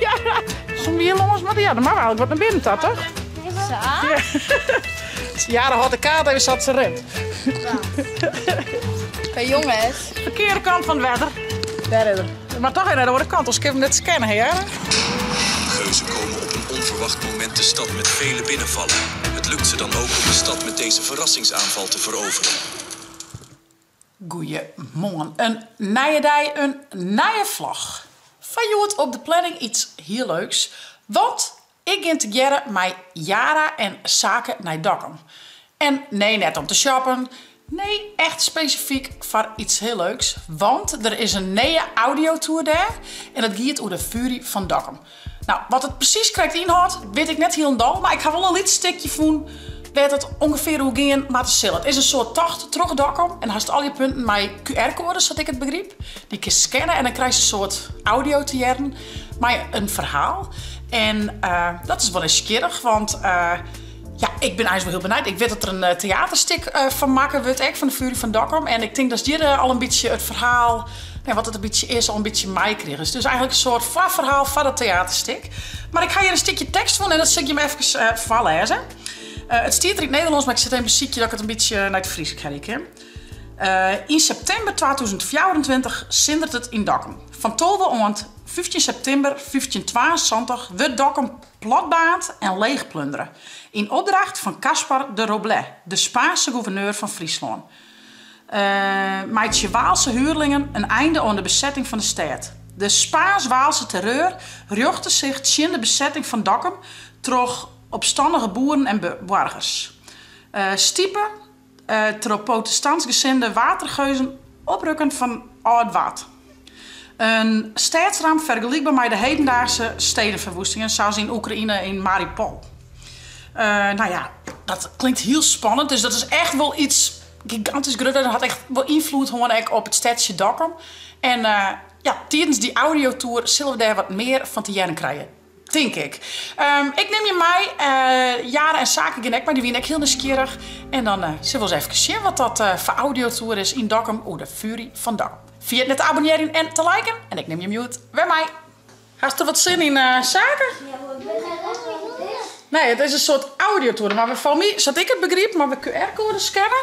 Ja, soene we hjir lâns moatte? Ja, dan moatte we eigentlik wat nei binnen ta, toch? Sa? Ja. Jara hâldt de kaart even sa't se rint. Oké, jonges. Ferkearde kant fan it wetter. Dêr is er. Mar toch even nei de oare kant, oars kinne we him net scanne, hè Jara? Geuzen komen op een onverwacht moment de stad met vele binnenvallen. Het lukt ze dan ook om de stad met deze verrassingsaanval te veroveren. Goeiemoarn. In nije dei, in nije vlog. Foar hjoed op de planning iets hiel leuks, want ik gean tegearre mei Jara en Sake nei Dokkum. En nee, net om te shoppen. Nee, echt spesifyk foar iets hiel leuks, want der is in nije audiotour dêr en dat giet oer de Fury fan Dokkum. No, wat it presys krekt ynhâldt, wit ik net hielendal, mar ik ha wol in lyts stikje fûn wêr't it ûngefear oer gean moatte sil. It is in soart tocht troch Dokkum en hast allegear punten mei QR-koades, sa't ik it begryp. Dy kinst scanne en dan krijst in soart audio te hearren mei in ferhaal. En dat is wol nijsgjirrich, want ja, ik bin eins wol hiel benijd. Ik wit dat der in teaterstik fan makke wurdt ek, fan de Fury fan Dokkum. En ik tink datst hjir al in bytsje it ferhaal, ja, wat it in bytsje is, al in bytsje meikrigest. Dus eigentlik in soart foarferhaal foar dat teaterstik. Mar ik ha hjir in stikje tekst fûn en dat sil ik jim efkes foarlêze. It stiet der yn it Nederlânsk, mar ik sil even besykje dat ik it in bytsje nei it Frysk helje kin. Yn septimber 2024 sindert it yn Dokkum. Fan 12 oant 15 septimber 1572 wurdt Dokkum platbaarnd en leechplundere, yn opdracht fan Caspar de Robles, de Spaanse gûverneur fan Fryslân. Meitsje Waalse huerlingen in einde oan de besetting fan de stêd. De Spaans-Waalse terreur rjochte sich tsjin de besetting fan Dokkum troch opstannige boeren en boargers. Stipe troch protestantsgesinde watergeuzen oprukken fan âld-Ward. In stêdsramp fergelykber mei de hedendaagse stedenferwoestingen sa as yn Oekraïne yn Mariupol. Nou ja, dat klinkt hiel spannend, dus dat is echt wol iets gigantysk grut en dat hat echt wol ynfloed hân ek op it stedsje Dokkum. En ja, tidens dy audiotoer sille we dêr wat mear fan te hearren krije. Tink ik. Ik nim je mei. Jara en Sake gean ek mei, dy wiene ek hiel nijsgjirrich. En dan sille we ris efkes sjen wat dat foar audiotoer is yn Dokkum oer de Fury fan Dokkum. Ferjit net te abonnearjen en te liken. En ik nim jim hjoed wer mei. Hast der wat sin yn, Sake? Nee, it is in soart audiotoer. Mar foar my, sa't ik it begryp, moatte we QR-koades scanne.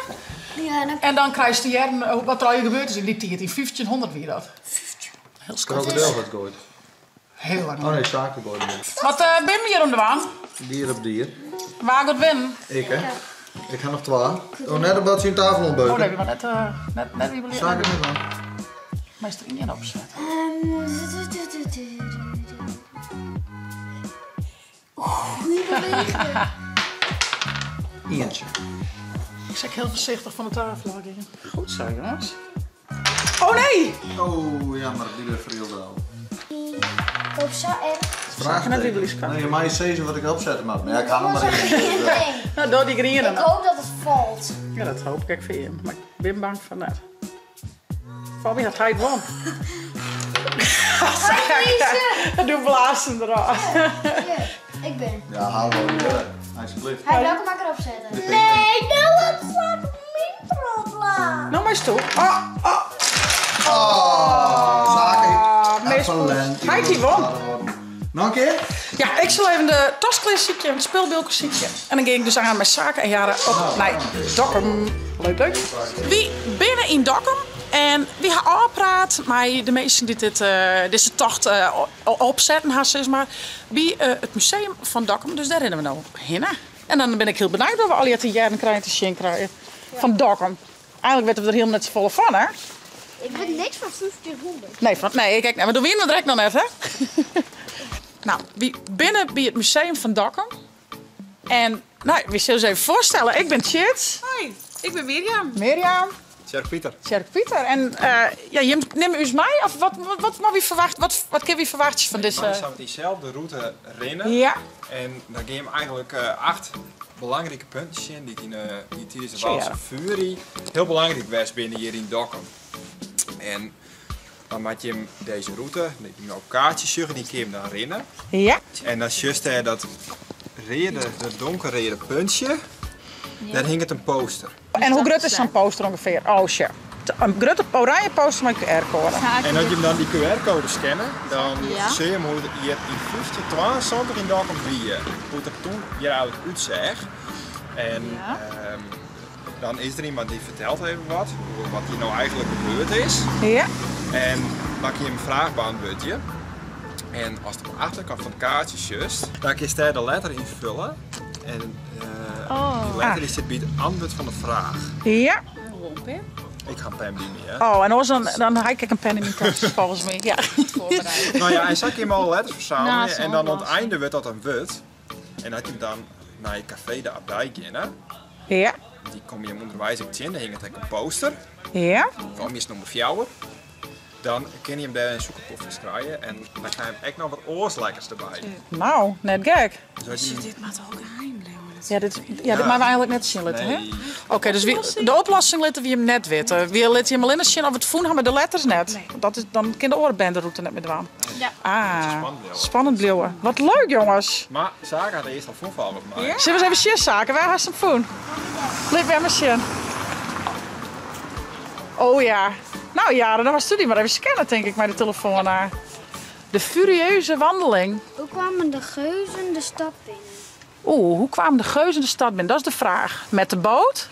En dan krijst te hearren wat der allegear gebeurd is yn dy tiid. Yn fyftjinhûndert wie dat. Hiel skoft. Krokodil hat goaid. Heel lang. Oh nee, Sake goaide net. Wat binne we hjir oan dwaan? Dier op dier. Wa giet winnen? Ik hè. Ik ha noch twa. Oh, net op dat tsjin tafel oanbeuken. Oh nee, we mar net, net, net wiebelje. Sake net aan. Meist der ien op sette. Goeie beweging. Ientsje. Ik sil ek hiel foarsichtich fan de tafel ôf gean. Goed sa, jonges. Oh nee! Oh ja, mar dy ferrielde al. Ik hoop sa erg. Vraag net wie belies Nee, je mei sizze wat ik opsette moat. Mar ja, ik ha noch mar ien. Nou, doch dy griene. Ik hoop dat it falt. Ja, dat hoop ik ek foar jim. Mar ik bin bang fan net. Foar my hat hy it wûn. Doe blaast him derôf. Ik bin. Ja, haal wel weer. Alsjeblieft. Hey, welke mag ik erop zetten? Nee, nou wat zat mijn erop laat. No meisto. Oh, oh. Oh, Sake. Mispoest. Hy hat dy wûn. Noch in kear? Ja, ik sil even de tas klearsykje en it spulbilke sykje. En dan gean ik dus aan mei Sake en Jara op nei Dokkum. Leuk, leuk. Wy binne yn Dokkum en wy ha ôfpraat mei de minsken dy't dit, dizze tocht opsetten ha, sis mar, by it museum fan Dokkum. Dus dêr rinne we no hinne. En dan bin ik hiel benijd wat we allegear te hearren krije en te sjen krije fan Dokkum. Eigenlik witte we der hielendal net safolle fan, hè? Ik wit niks fan 1500. Nee, fan, nee, ik ek net. Mar doe wiene we der ek noch net, hè? Nou, wy binne by it museum fan Dokkum. En, no, wy sille ús even foarstelle. Ik bin Tjits. Hoi, ik bin Mirjam. Mirjam. Tjerk Pieter. Tjerk Pieter. En ja, jim nimme ús mei? Of wat, wat, wat moatte wy ferwacht, wat, wat kinne wy ferwachtsje fan dizze... Wy sille dyselde rûte rinne. Ja. En dan gean we eigenlik acht belangrike punten sjen dy't yn de tidens de Waalse Fury hiel belangryk west binne hjir yn Dokkum. En dan moat jim dizze rûte, dy't jim op kaartsje sjogge, dy kinne jim dan rinne. Ja. En dan sjochst dêr dat reade, dat donkerreade puntsje, dêr hinget in poster. En hoe grut is sa'n poster ûngefear? Oh, sjoch. In grutte oranje poster mei QR-koade. En as je dan dy QR-koade scanne, dan sil je hoe it hjir yn 1572 yn Dokkum wie. Hoe it der toen hjir eigentlik útseach. En dan is der iemand dy fertelt even wat oer wat hjir no eigentlik gebeurd is. Ja. En dan kin je in fraach beantwurdzje. En ast op de achterkant fan it kaartsje sjochst, dan kinst dêr de letter ynfulle. En dy letter dy sit by it antwurd fan de fraach. Ja. Ik ha in pen by my, hè. Oh, en oars dan, dan ha ik ek in pen yn myn tas, folgens my. Ja. No ja, en sa kin je alle letters fersammelje en dan oan it einde wurdt dat in wurd. En as je dan nei Kafee de Abdij geane, Ja. dy komme je ûnderweis ek tsjin, dêr hinget ek in poster. Ja. Fan is nûmer 4. Dan kinne je him dêr in sûkerpofkes krije en dan krije je ek noch wat oars lekkers derby. Nou, net gek. Dus as je Dit moat al geheim bliuwe. Ja, dit, ja, dit meie we eigentlik net sjen litte, hè? Nee. Oké, dus wy, de oplossing litte we jim net witte. Wy litte jim allinne sjen oft we it fûn ha, mar de letters net. Want dat is, dan kin de oare bern de rûte net mear dwaan. Ja. Ah, Spannend bliuwe. spannend bliuwe. Wat leuk, jonges. Mar Sake hat earst al fûn folgens my. Sille we ris even sjen, Sake? Wêr hast him fûn? Lit wer mar sjen. Oh ja. Nou Jara, dan moatsto dy mar even scanne tink ik mei de telefoan. De furieuze wandeling. Hoe kwamen de geuzen de stad binnen? Oeh, hoe kwamen de geuzen de stad binnen? Dat is de vraag. Met de boot,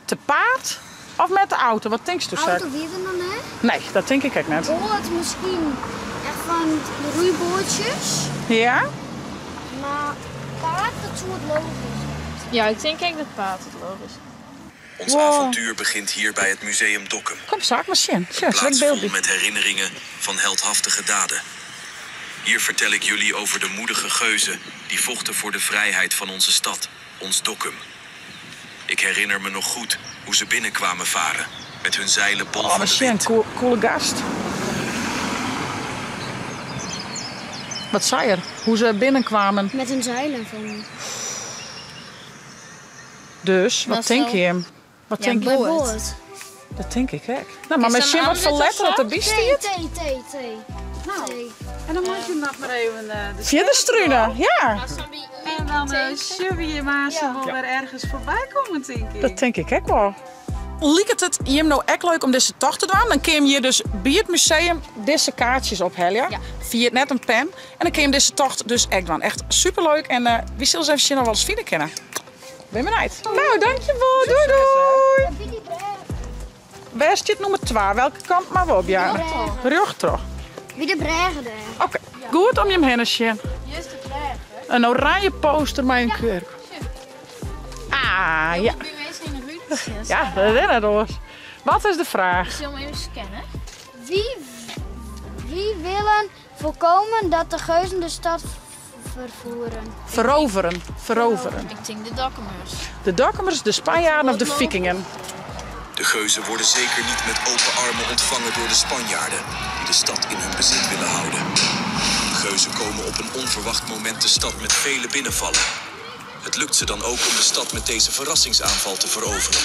te paard of met de auto? Wat tinksto, Sake? Auto wie der noch net? Nee, dat tink ik ek net. Boat miskien echt fan de roeiboatsjes. Ja? Mar paard, dat soe it logysk wêze. Ja, ik tink ek dat paard it logysk is. Ons Wow. avontuur begint hier bij het Museum Dokkum. Kom, Sake, mar sjen. Sjen, Een sil ik plaats byld vol by. met herinneringen van heldhaftige daden. Hier vertel ik jullie over de moedige geuzen die vochten voor de vrijheid van onze stad, ons Dokkum. Ik herinner me nog goed hoe ze binnenkwamen varen, met hun zeilen bol Oh, van maar de sjen, wind. coole gast. Wat sei er? Hoe ze binnenkwamen. Met hun zeilen van. Dus, wat Dat tink zal- je hem? Wat Ja, denk je? boot. Boot. Dat denk ik ek. Nou, maar Is met dat sjen een wat voor antwoord letter of op zo? de T, stiet. T, T, T. Nou, T. en dan moet je nog maar even de Verder strunen, ja. En dan zullen we je maar zo wel weer ergens voorbij komen, denk ik. Dat denk ik ek wol. Liket it jim no ek leuk om dizze tocht te dwaan? Dan kin je hjir dus by it museum dizze kaartsjes ophelje. Fia it net in pen. En dan kin je dizze tocht dus ek dwaan. Echt superleuk. En wy sille ris even sjen of we alles fine kinne. Ben benijd. Nou, dankjewol. Doei doei. Wêr stiet nûmer 2? Welke kant moatte we op, ja? Rjochtroch. By de brêge dêr. Oké, goed om jim hinne sjen. Hier is de brêge. In oranje poster mei in QR. Ah, ja. Die mensen in de ruimte. Ja, dat is net oars. Wat is de vraag? Zullen we even scannen? Wie willen voorkomen dat de geuzen de stad vervoeren? Veroveren. Veroveren. Ik denk de Dokkumers. De Dokkumers, de Spanjaarden of de Vikingen? De geuzen worden zeker niet met open armen ontvangen door de Spanjaarden, die de stad in hun bezit willen houden. De geuzen komen op een onverwacht moment de stad met vele binnenvallen. Het lukt ze dan ook om de stad met deze verrassingsaanval te veroveren.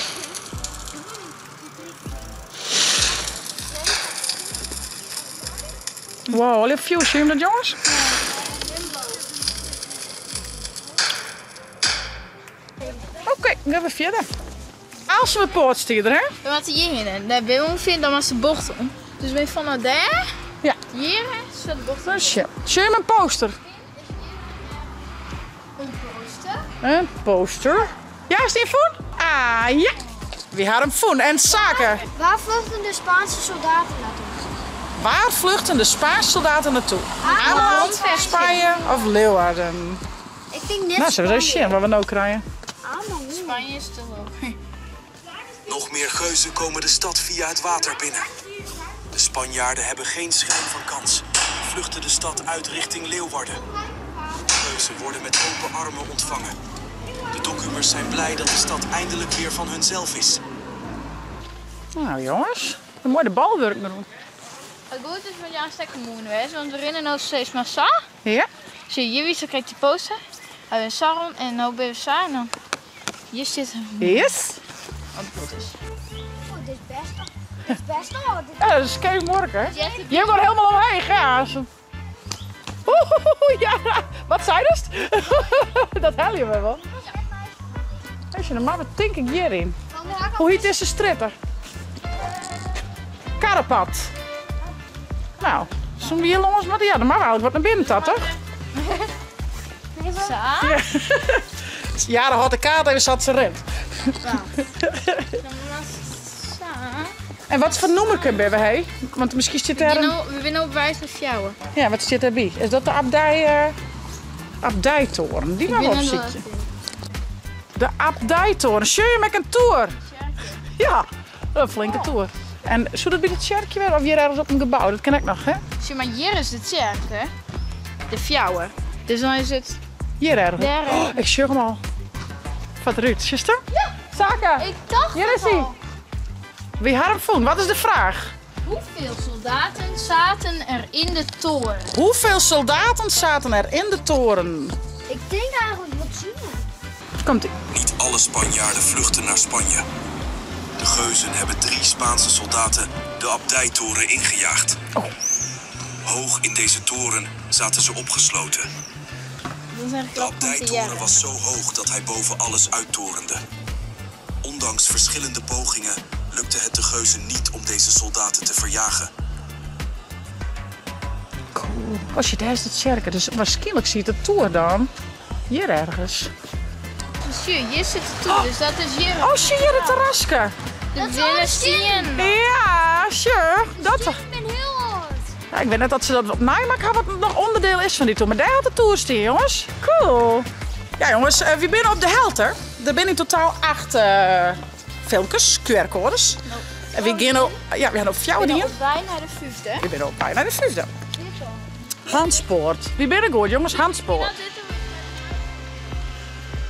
Wow, al even veel. Zien jullie dat, jongens? Oké, dan gaan we verder. Als we poort stier, hè? We moeten hierheen en daar ben je ongeveer, dan was de bocht om. Dus ben je van daar? Ja. Hier staat de bocht om. Dus ja. Zie je mijn poster? Een poster. Een poster. Ja, is die een voen? Ah, ja. We hadden hem voen. En zaken. Waar vluchten de Spaanse soldaten naartoe? Waar vluchten de Spaanse soldaten naartoe? Ameland, Spanje of Leeuwarden? Ik denk net Nou, zullen we eens Spanje. zien wat we nou krijgen. Ameland. Spanje is te hoog. Nog meer geuzen komen de stad via het water binnen. De Spanjaarden hebben geen schijn van kans. Vluchten de stad uit richting Leeuwarden. De geuzen worden met open armen ontvangen. De Dokkumers zijn blij dat de stad eindelijk weer van hunzelf is. Nou jongens, een mooie balwerk nog. Het goed is met jou een stekker moen wezen, want we rennen nou steeds maar zo. Ja. Zie je, hier wie zo krijgt die poster. Hij is Saron en nou ben je Sa en dan hier zit een Yes. wat het goed is. Oh, dit is best al. Dit is best al. Dit Ja, dat is Kees Morken. Je hebt gewoon helemaal omheen, ja. Oeh, ja. Wat zei dat? Dat hel je wel. Als je nou maar wat denk ik hierin. Hoe heet deze stritter? Karrepad. Nou, soene we hjir lâns moatte? Ja, dan moatte we eigentlik wat nei binnen ta, toch? Sa? Ja. Jara hâldt de kaart even sa't se rint. Sa. En wat foar nûmerke binne we, hé? Want miskien stiet dêr in... We binne no op weis nei fjouwer. Ja, wat stiet dêrby? Is dat de abdij, uh, abdijtoren? Dy moatte we opsykje. De abdijtoren. Sjoch je met in toer? Ja, een flinke toer. En soe dat by de tsjerkje wêze of hjir ergens op in gebou? Dat kin ek noch, hè? Sjoch, mar hjir is de tsjerke. De fjouwer. Dus dan is it... Hjir ergens. Dêr Oh, ik sjoch him al. Foar it rút. Sjochst him? Ja. Sake. Ik dacht Hjir is hy. Wy ha him fûn. Wat is de fraach? Hoeveel soldaten zaten er in de toren? Hoeveel soldaten zaten er in de toren? Ik tink eigentlik wat sjoen. Komt ie. Niet alle Spanjaarden vluchten naar Spanje. De geuzen hebben drie Spaanse soldaten de abdijtoren ingejaagd. Oh. Hoog in deze toren zaten ze opgesloten. Dat is eigenlijk De wel van te abdijtoren jaren. was zo hoog dat hij boven alles uittorende. Ondanks verschillende pogingen lukte het de geuzen niet om deze soldaten te verjagen. Cool. Oh shit, daar is de tsjerke. Dus waarschijnlijk ziet de toer dan hier ergens. Sjoch, hjir sit de toer, dus dat is hjir. Oh, zie je het terraske? De winnen stien. Ja, sure. Dat toch. Ik ben heel hard. Ja, ik weet net dat ze dat opnieuw maken, wat nog onderdeel is van die toer. Maar daar had de toer staan, jongens. Cool. Ja, jongens, we zijn op de Helter. Er zijn in totaal 8 filmpjes, QR-codes. En we gaan op, ja, we gaan op jouw We dingen. zijn op bijna de vijfde. We zijn op bijna de vijfde. Handspoort. Wie ben ik goed, jongens? Handspoort.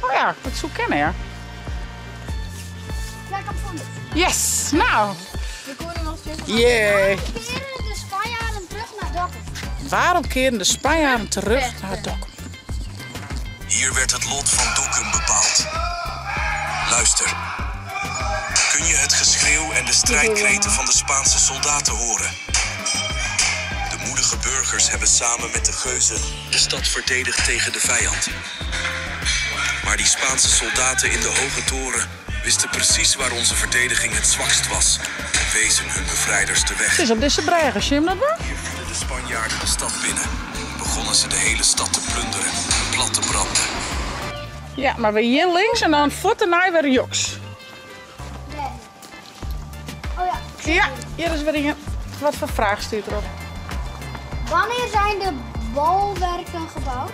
Oh ja, dat zou kennen, ja. Ja, ik heb gevonden. Yes, nou. We komen nog steeds. Jee. Keren de Spanjaarden terug naar Dokkum? Waarom keren de Spanjaarden terug naar Dokkum? Hier werd het lot van Dokkum bepaald. Luister. Kun je het geschreeuw en de strijdkreten van de Spaanse soldaten horen? De moedige burgers hebben samen met de geuzen de stad verdedigd tegen de vijand. Maar die Spaanse soldaten in de hoge toren wisten precies waar onze verdediging het zwakst was en wezen hun bevrijders de weg. Het is op deze bregen, zie je hem dat wel? Hier vielen de Spanjaarden de stad binnen. Begonnen ze de hele stad te plunderen en plat te branden. Ja, maar we hier links en dan voort en weer joks. Nee. Oh ja. Ja, hier is weer een. Wat voor vraag stuurt erop? Wanneer zijn de bolwerken gebouwd?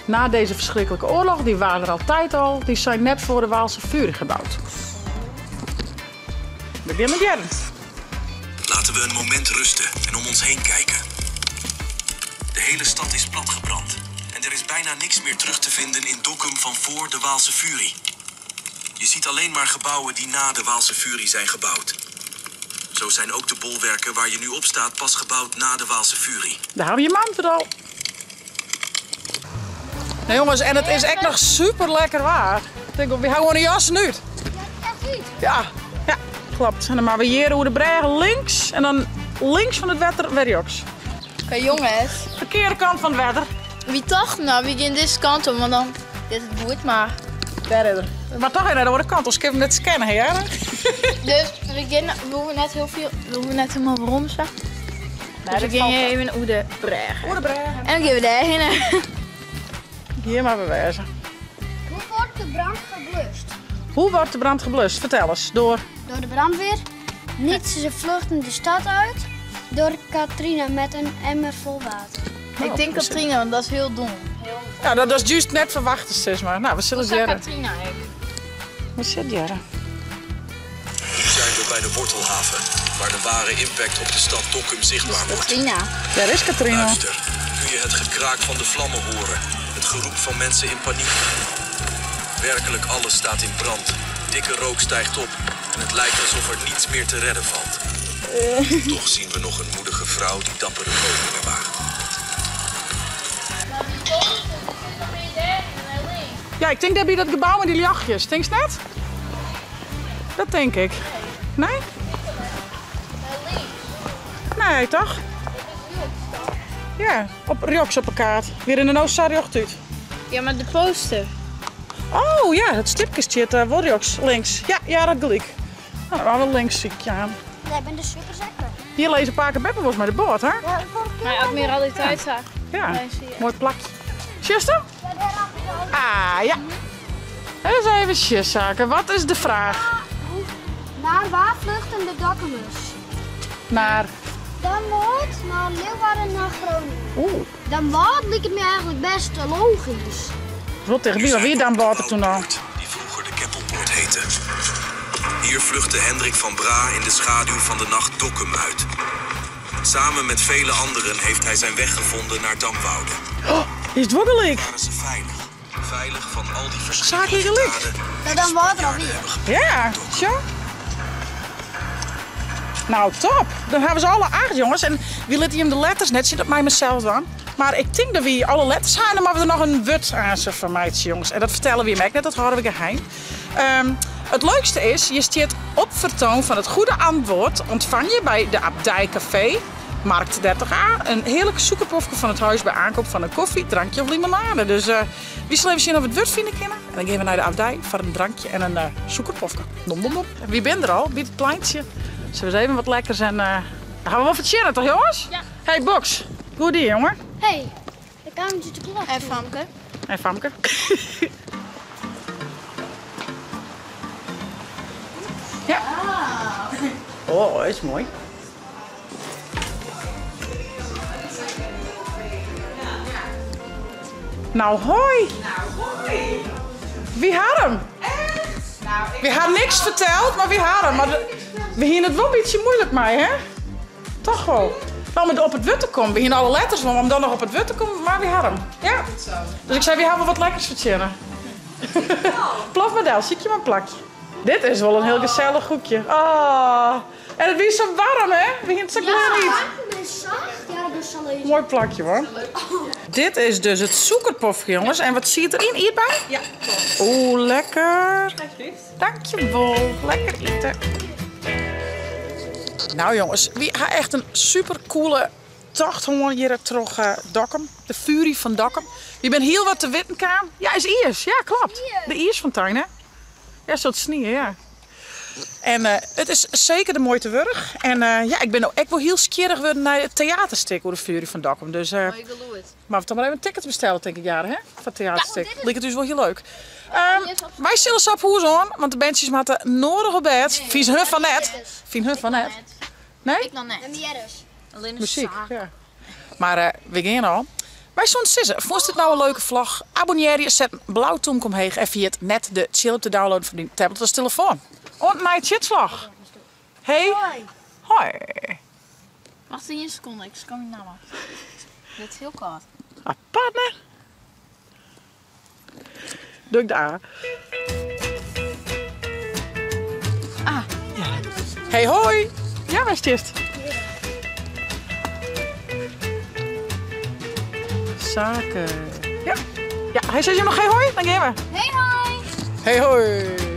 Na deze verschrikkelijke oorlog, die waren er altijd al, die zijn net voor de Waalse Furie gebouwd. We beginnen met Jern. Laten we een moment rusten en om ons heen kijken. De hele stad is platgebrand en er is bijna niks meer terug te vinden in Dokkum van voor de Waalse Furie. Je ziet alleen maar gebouwen die na de Waalse Furie zijn gebouwd. Zo zijn ook de bolwerken waar je nu op staat pas gebouwd na de Waalse Furie. Daar hebben we je man al. Nou jongens, en het is echt nog super lekker waar. Ik denk, we houden gewoon een jas nu. Ja, echt niet. Ja, ja, klopt. En dan maar we hier hoe de bregen links en dan links van het wetter weer joks. Oké, jongens. Verkeerde kant van het wetter. Wie toch? Nou, wie gaat deze kant op, want dan dit het goed, maar. Daar is er. Maar toch in de andere kant, als ik even net scannen, hè? Jaren? Dus we, gaan, we hoeven net heel veel, we hoeven net helemaal waarom staan. Dus we gaan even hoe de breg. Hoe de bregen. En dan gaan we daarheen. Hier maar bewijzen. Hoe wordt de brand geblust? Hoe wordt de brand geblust? Vertel eens. Door. Door de brandweer. Niet ze vluchten de stad uit. Door Katrina met een emmer vol water. Ik denk Katrina, want dat is heel dom. Ja, dat is juist net verwacht, zeg maar. Nou, we zullen Hoe staat zien. Katrina eigenlijk? Waar zit Jaren? Nu zijn we bij de Wortelhaven, waar de ware impact op de stad Dokkum zichtbaar wordt. Katrina. Daar is Katrina. Luister, kun je het gekraak van de vlammen horen? Het geroep van mensen in paniek. Werkelijk alles staat in brand. Dikke rook stijgt op en het lijkt alsof er niets meer te redden valt. Toch zien we nog een moedige vrouw die dappere pogingen waagt. Ja, ik denk dat bij dat gebouw met die jachtjes. Denk je dat? Dat denk ik. Nee? Nee, toch? Ja, op Rjoks op de kaart. Weer in de Noord-Sarjocht uit. Ja, maar de poster. Oh ja, het stipje zit wel Rjoks links. Ja, ja, dat gelijk. Nou, dan gaan we links zie ik je aan. Jij bent de super zeker. Hjir lizze pake en beppe wolris mei de boat, hè? Mei admiraliteit sa. Ja, moai plakje. Sjochst him? Ah, ja. Ris even sjen, Sake. Wat is de fraach? Naar waar vluchten de Dokkumers? Naar? Damwâld, naar Leeuwarden, naar Groningen. Oeh. Damwâld liket my eigentlik best logysk. Wol tichtby, mar wie Damwâld der toen al? Die vroeger de Keppelpoort heette. Hier vluchtte Hendrik van Bra in de schaduw van de nacht Dokkum uit. Samen met vele anderen heeft hij zijn weg gevonden naar Damwoude. Oh, is it wol gelyk? Waren ze veilig. Veilig van al die Saak verschrikkelijke hier gelyk. daden Ja, dan wordt er alweer. Ja, sjoch. Nou, top. Dan hawwe se alle acht, jongens. En wy litte jim de letters net sjen, dat mei mysels dwaan. Mar ik tink dat wy alle letters ha en dan moatte we der noch in wurd aan se fan meitsje, jongens. En dat fertelle wy jim ek net, dat hâlde we geheim. It leukste is, hjir stiet op fertoon fan it goede antwoord ûntfang je by de Abdij Café, Markt 30A, in hearlik sûkerpofke fan it huis by aankoop fan in koffie, drankje of limonade. Dus wy sille even sjen of we it wurd fine kinne en dan gean we nei de Abdij foar in drankje en in sûkerpofke. Nom nom nom. Wy binne der al, by it pleintsje. Sille we ris even wat lekkers en dat ha we wol fertsjinne, toch jonges? Ja. Hey Boks, goed dien jonge. Hey, de kamer zit te klok. En Famke. En Famke. Ja. Oh, is moai. Nou, hoi. Wy ha him. Wy ha niks ferteld, mar wy ha him. Mar we hiene it wol in bytsje muoilik mei, hè? Toch wol. No, om op it wurd te kommen. We hiene alle letters wol, mar om dan noch op it wurd te kommen, mar wy ha him. Ja. Dus ik sei, wy hawwe wol wat lekkers fertsjinne. Plof mar del, sykje mar in plakje. Dit is wol in hiel gesellich hoekje. Oh, en it wie sa waarm, hè? We hiene it sa glêd. Moai plakje, hoor. Dit is dus it sûkerpofke, jonges. En wat siet deryn? Ierdbei? Ja, klopt. Oeh, lekker. Alsjeblieft. Dankjewol. Lekker ite. Nou jonges, wy ha echt in super coole tocht hân hjir troch Dokkum. De Fury fan Dokkum. Wy binne hiel wat te witten kaam. Ja, is iis. Ja, klopt. De iisfontein, hè? Ja, so't snie, ja. En it is seker de muoite wurdich. En ja, ik bin no ek wol hiel skjirrich wurden nei it teaterstik oer de Fury fan Dokkum. Dus Moai gelûd. Moatte we toch mar even tickets bestelle, tink ik, Jara, hè? Foar it teaterstik. Liket ús wol hiel leuk. Wy sille sa op hûs oan, want de berntsjes moatte noadich op bêd. Fyn hun fan net. Fyn hun fan net. Nee? Ik noch net. Muzyk, ja. Mar we gean al. Wy soene sizze, fûnst dit no in leuke vlog? Abonnearje, set in blau tûmke omheech en ferjit net de tsjilp te downloaden foar dyn tablet as telefoan. Oant nei tsjitslach. Hey. Hoi. Wacht ien sekonde, ik skom myn namme. Dit is hiel koart. Apart, hè? Druk de A. Ah. Ja. Hey, hoi. Ja, waar is het? Zaken. Ja. Ja, hij zegt je nog hey hoi? Dan gaan we. Hey hoi. Hey hoi.